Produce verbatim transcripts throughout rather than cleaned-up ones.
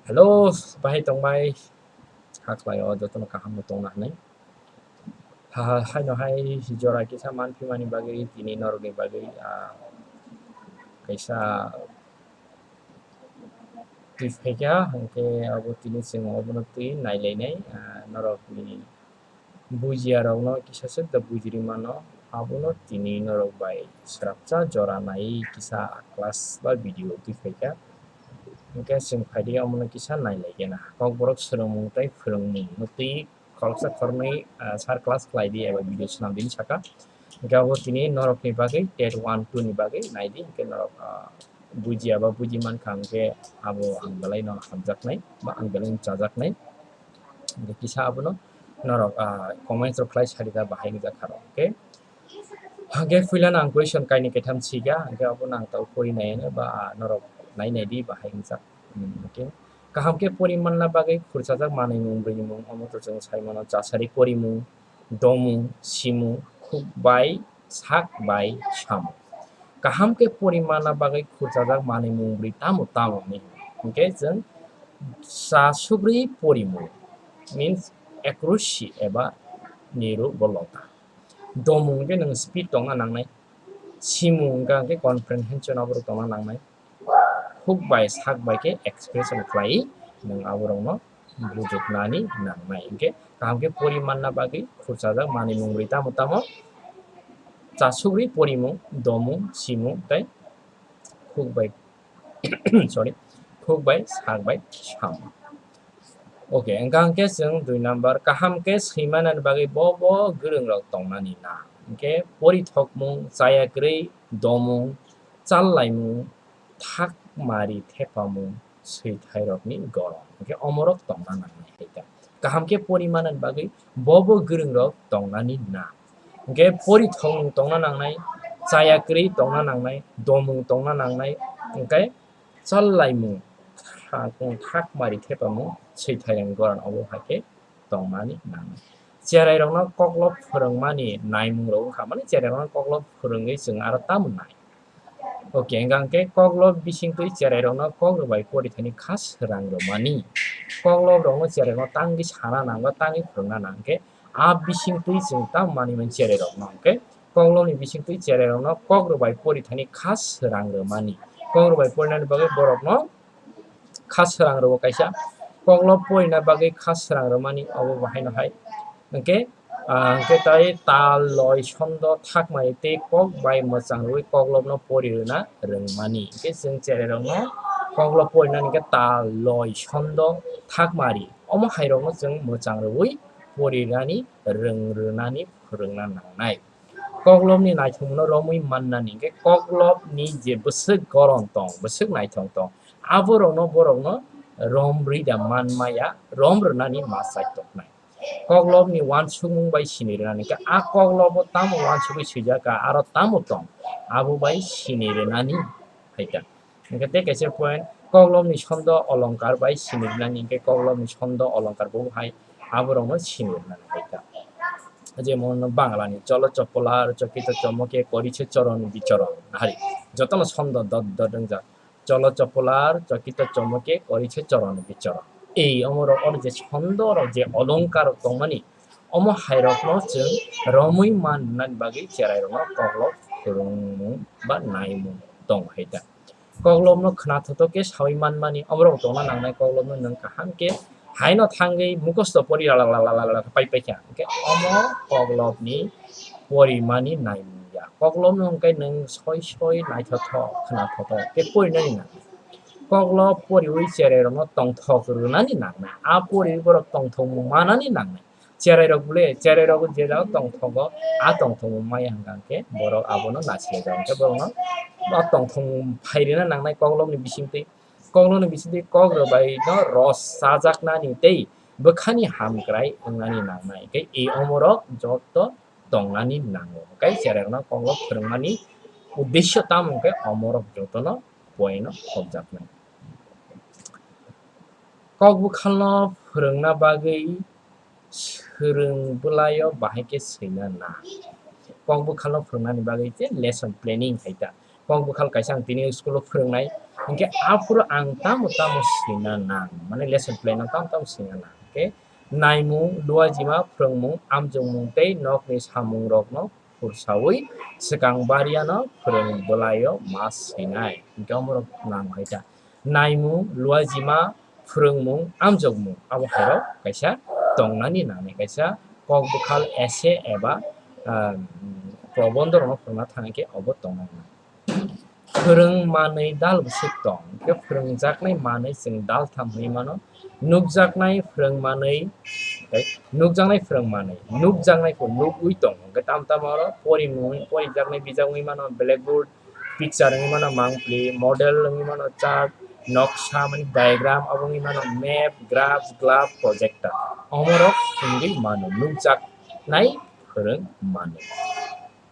Hello, bahai tongbai. Khaklai o jotono kaham no tongna hinwi. Ha, ha, haino hai jora kisa manphimani bagwi tini norokni bagwi, ah, kaisa twi phaikha, hwnkhe abo tini chwng obono twi nailainai, ah, norokni bujiyarokno kisa swk da bujiri mano, abono tini norok bai swrapsa jora nai kisa class ba video twi phaikha. Hwnkhe chwng phaidi omono kisa nailaigena. Kokborok swrwngmung tei phwrwngmung no twi khoroksa khoroknwi, ah, sir class khlai di eba video swnam di saka. Hwnkhe abo tini norokni bagwi TET one two ni bagwi nai di, hwnkhe norok, ah, bujiya ba buji mankha hwnkhe abo ang belai no hamjaknai ba ang belai no chajaknai. Hwnkhe kisa abono norok, ah, comments rok khlai sadi da bahai wngjak kha rok, okay? Hwnkhe puila no ang question kainwi kaitham sikha, hwnkhe abono ang tabuk pori nai ano ba, ah, norok nai nai di bahai wngjak. Hmm, okay. Kaham khe pori manna bagwi khurchajak manwi mung brwi ni mung omo to chwng sai mano, chasari porimung, domung, simung, khuk bai, sak bai, samung. Kaham khe pori manna bagwi khurchajak manwi mung brwi tamo tamo ni hwnkhe chwng chasugri porimung means accuracy eba niru bo lota. Domung hwnkhe nwng speed tongna nangnai, simung hwnkha hwnkhe comprehension aborok tongna nangnai. Huk bai sak bai khe expression khlai nwng aborokno bujuknani nangnai. Hwnkhe kaham khe pori manna bagwi khurchajak manwi mung brwi tamo tamo chasugri porimung, domung, simung tei huk bai, sorry, huk bai sak bai samung. Okay, hwnkha hwnkhe chwng dui number kaham khe swimanani bagwi bo bo gwrwng rok tongnani na. Hwnkhe porithokmung, chaya kwrwi, domung, challaimung, thakmari thepamung, swithairokni goron. Hwnkhe omorok tongna nangnai hai ta. Kaham khe pori manani bagwi bo bo gwrwng rok tongnani na. Hwnkhe porithokmung tongna nangnai, chaya kwrwi tongna nangnai, domung tongna nangnai, hwnkhe challaimung, thak-, thakmari thepamung, swithairokni goron obo hai khe tongmani nangnai. Cherairokno koklob phwrwngmani naimung rok wngkha, mani cherairokno koklob phwrwngwi chwng aro tamo nai. Okay, hwnkha hwnkhe koklob bisingtwi cherairokno kok rwbai porithani kha swrang rwmani. Koklob rokno cherairokno tangwi sana nang ba tangwi phwrwngna nang khe a bisingtwi chwng tamo manwi mani cherairokno hwnkhe koklobni bisingtwi cherairokno kok rwbai porithani kha swrang rwmani. Kok rwbai porinani bagwi borokno kha swrang rwo kaisa. Koklob porina bagwi kha swrang rwmani obo bo haino hai. Hwnkhe, ah, hwnkhe tai tal, loi, sondo, thakmari tei kok bai mwchang rwui koklobno pori rwna rwngmani. Hwnkhe chwng cherairokno koklob porinani hwnkhe tal, loi, sondo, thakmari omo hairokno chwng mwchang rwui pori rwnani, rwng rwnani phwrwngna nangnai. Koklobni naithokmungno romwi mannani hwnkhe koklobni je bwswk goron tong, bwswk naithok tong, aborokno borokno rom rwi da man maya, rom rwnani ma chai toknai. Koklobni uansukmung bai sini rwnani hwnkhe a koklobo tamo uansugwi swijak kha, aro tamo tong, abo bai sini rwnani hai kha. Hwnkhe tei kaisa point, koklobni sondo olongkar bai sini rwnani hwnkhe koklobni sondo olongkar bo hai aborokno sini rwnani hai kha. Jemon Banglani cholo chopolar chokito chomoke koriche choron bichoron hari jotono sondo dot dot wngjak. Cholo chopolar chokito chomoke koriche choron bichoron. Ei omorok oro je sondo rok je olongkar rok tongmani omo hairokno chwng romwi man rwnani bagwi cherairokno koklop phwrwngmung ba naimung tong hai ta. Koklopno khwnathotho khe saui manmani, oborok tongna nangnai koklopno nwng kaham khe haino thangwi mukhosto pori lalak lalak lalak pai paikha. Hwnkhe omo koklopni porimani naimung ya. Koklopno hwnkhe nwng soi soi naithotho khwnathotho khe porinani nangnai. Koklop poriwi cherairokno tongthok rwnani nangnai. A poriwi borok tongthokmung manani nangnai. Cherairok bole, cherairok je jaga tongthogo, a tongthokmung maya hwnkha hwnkhe borok abono nasilaijago. Hwnkhe borokno o tongthokmung phairina nangnai koklopni bisingtwi. Koklopni bisingtwi kok rwbai no ros chajaknani tei bwkhani hamkrai wngnani nangnai. Hwnkhe e omorok joto tongnani nango. Hwnkhe cherairokno koklop phwrwngmani uddesyo tamo hwnkhe omorok jotono poino khobjaknai. Kok bwkhalno phwrwngna bagwi swrwng bwlaio bahai khe swina na. Kok bwkhalno phwrwngnani bagwi je lesson planning hai ta. Kok bwkhal kaisa ang tini school o phwrwngnai, Hwnkhe aphuru ang tamo tamo swina nang, mane lesson plan no tamo tamo swina nang. Hwnkhe naimung, luajima, phrwngmung, amjokmung tei nokni samungrokno khursaui swkang bariano phrwng bwlaio ma swinai. Hwnkhe omorok nang hai ta. Naimung, luajima, phrwngmung, amjokmung, abo hairok kaisa tongnani nangnai kaisa kok bwkhal essay eba, ah, probondorokno phwrwngna thangwi khe obo tongnai. Phrwng manwi dal bwswk tong, hwnkhe phrwngjaknai manwi chwng dal tham hwnwi mano. Nukjaknai phrwng manwi, tei nukjaknai phrwng manwi, nukjaknai khe nugwi tong, hwnkhe tamo tamo oro porimung, porijaknai bijap wngwi mano, blackboard, picture wngwi mano, mangpli, model wngwi mano, chart, noksa, mane diagram, abo wngwi mano, map, graphs, glove, projector. Omorok wngwi mano, nukjaknai phrwng manwi.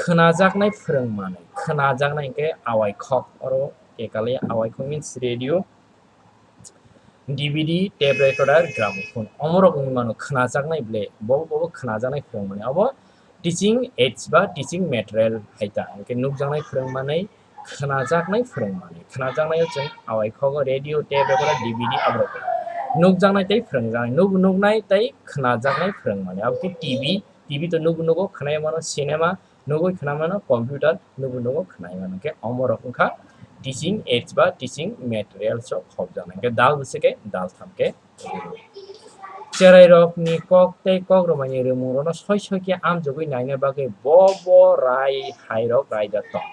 Khwnajaknai phrwng manwi, khwnajaknai hwnkhe awai khok, oro ekalai awai khok means radio, D V D, tape recorder, gramophone. Omorok wngwi mano khwnajaknai ble, bo, bo, bo khwnajaknai phrwng manwi. Abo teaching aids ba teaching material hai ta. Hwnkhe nukjaknai phrwng manwi, khwnajaknai phrwng manwi. Khwnajaknaio chwng awai khogo radio, tape recorder, D V D aborok. Nukjaknai tei phrwngjaknai. Nuk-, nuknai tei khwnajaknai phrwng manwi. Abo khe T V, T V to nugo nugo khwnai mano, cinema, nugwi khwna mano, computer, nugo nugo khwnai mano. Hwnkhe omorok wngkha teaching aids ba teaching materials o khopjaknai. Hwnkhe dal bwswk khe dal tham khe. Cherairokni kok tei kok rwmani rwmungrokno soi soi khe amjogwi naina bagwi bo bo rai hairok raida tong.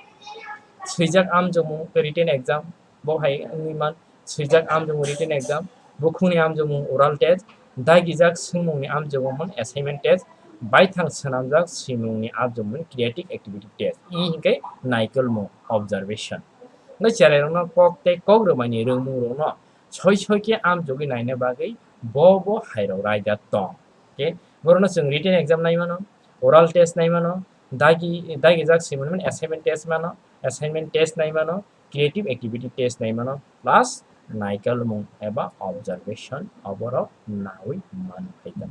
Swijak amjokmung written exam, bo hai wngwi man, swijak amjokmung written exam, bukhukni amjokmung oral test, dagijak swngmungni amjokmung assignment test, baithang swnamjak swimungni amjokmung creative activity test, e hinkhe naikolmung observation. Hwnkhe cherairokno kok tei kok rwmani rwmungrokno soi soi khe amjogwi naina bagwi bo bo hairok raida tong. Hwnkhe borokno chwng written exam nai mano, oral test nai mano, dagi, dagijak swimani assignment test mano, assignment test nai mano, creative activity test nai mano, plus naikolmung eba observation oborok naui man phaikha.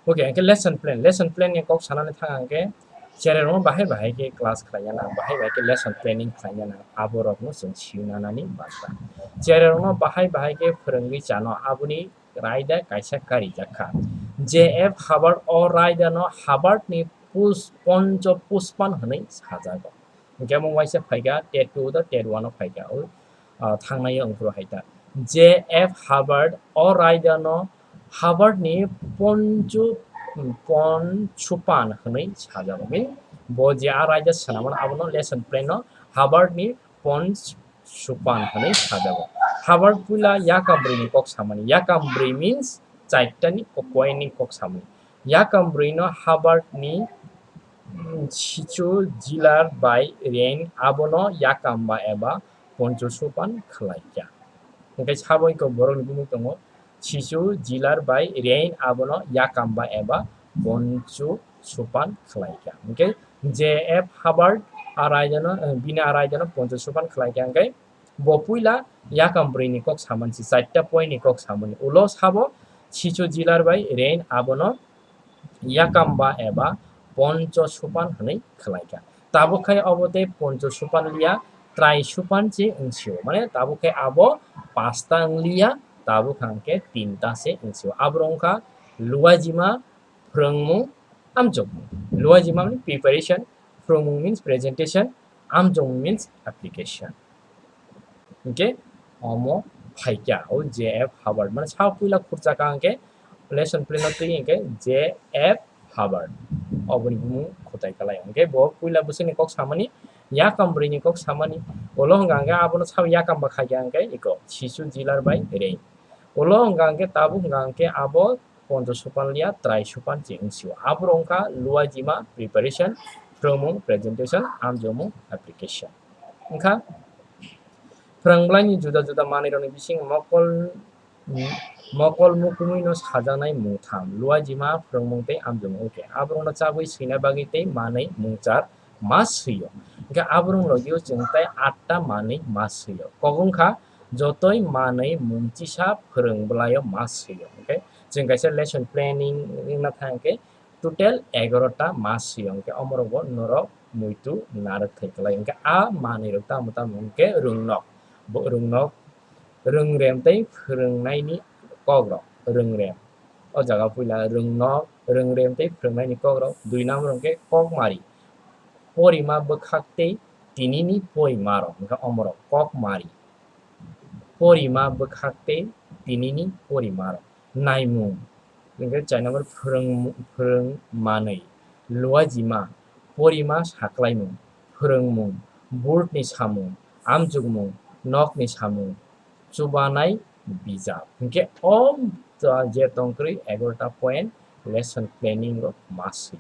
Okay, hwnkhe lesson plan, lesson plan ni kok sanani thang hwnkhe cherairokno bahai bahai khe class khlaina nang, bahai bahai khe lesson planning khlaina nang, aborokno chwng siyuna nani bagwi. Cherairokno bahai bahai khe phwrwngwi chano, aboni raida kaisa karijak kha. J F Hubbard o raida no Hubbard ni pus-, poncho puspan hwnwi sajago. Hwnkhe omo waisa phaikha, tet two da tet one o phaikha, o, ah, thangnai wngphuru hai ta. J F Hubbard o raida no Hubbard ni ponchu, ponchupan hwnwi sajago. Mean, bo je a raida swnamano abono lesson plan no Hubbard ni ponchupan hwnwi sajago. Hubbard puila yakam brwi ni kok samani. Yakam brwi means chaitani kok, coin ni kok samani. Yakam brwi no Hubbard ni, mm, sichu jilar bai rain abono yakamba eba poncho sopan khlaikha. Hwnkhe sabo iko borokni bumung tongo, sichu jilar bai rain abono yakamba eba poncho sopan khlaikha. Hwnkhe J F Hubbard a raidano, eh, bini a raidano poncho sopan khlaikha, hwnkhe bo puila yakam brwi ni kok samani si, charta point ni kok samani. Ulo sabo sichu jilar bai rain abono yakamba eba poncho sopan hwnwi khlaikha. Tabuk khai obo tei poncho sopan liya, trai sopan se wngsio. Mane tabuk khai abo pasta wngliya, tabuk hwnkhe tinta se wngsio. Aborok wngkha luajima, phrwngmung, amjokmung. Luajima means preparation, phrwngmung means presentation, amjokmung means application. Hwnkhe omo phaikha o J F Hubbard, mane sa puila khurchakha hwnkhe lesson plan no twi hwnkhe J F Hubbard, oboni bumung khotai kalai. Hwnkhe bo puila bwswkni kok samani, yakam brwi ni kok samani, ulo hwnkha hwnkhe abono sabo yakam ba khaikha hwnkhe iko sisu jilar bai rei. Ulo hwnkha hwnkhe tabuk hwnkha hwnkhe abo poncho sopan liya, trai sopan se wngsio. Aborok wngkha luajima, preparation, phrwngmung, presentation, amjokmung, application. Wngkha phrwng bwlaini juda juda manwirokni bisingo mokol, mokol mukumui no sajaknai mungtham, luajima, phrwngmung tei amjokmung. Okay, aborokno chabwi swina bagwi tei manwi mungchar ma swio. Hwnkhe aborok logio chwng tei atta manwi ma swio. Kok wngkha jotoi manwi mungchisa phrwng bwlaio ma swio. Hwnkhe chwng kaisa lesson planning wngna thang khe total egarota ma swio. Hwnkhe omorokbo norok muitu narwk thai kwlai. Hwnkhe a manwirok tamo tamo hwnkhe rwngnok. Bo rwngnok, rwngrem tei phwrwngnaini kokrok. Rwngrem. O jaga puila rwngnok, rwngrem tei phwrwngnaini kokrok. Dui number hwnkhe kokmari. Porima bwkhak tei tinini porimarok. Hwnkhe omorok kokmari. Porima bwkhak tei tinini porimarok. Naimung. Hwnkhe chai number phwrwng, phwrwng manwi. Luajima. Porima saklaimung. Phwrwngmung. Board ni samung. Amjukmung. Nokni samung. Chubanai bijap. Hwnkhe o je tongkwrwi egarota point lesson planning o ma swi.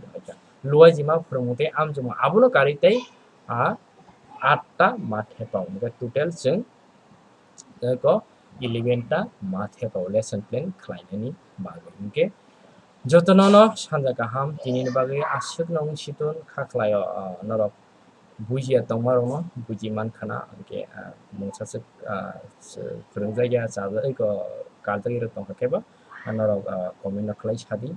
Luajima phwrwngmung tei amjukmung abono karwi tei a atta ma thepao. Hwnkhe total chwng eko eleven ta ma thepao lesson plan khlainani bagwi. Hwnkhe jotono no sanja kaham, tinini bagwi aswkno wng siton kha khlaio, ah, norok bujiya tongmarokno buji mankhana, hwnkhe, ah, mungsa swk, ah, swk phwrwngjakya, chajak, eko karjakya rok tongkha khe bo, ah, norok, ah, comment no khlai sadi.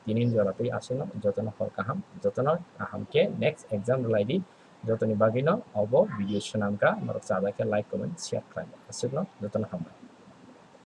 Tinini jora tei aswkno jotono hor kaham, jotono kaham khe next exam rwlaidi. Jotoni bagwino obo video swnamkha, norok chajak khe like, comment, share khlai. Aswkno jotono hambai.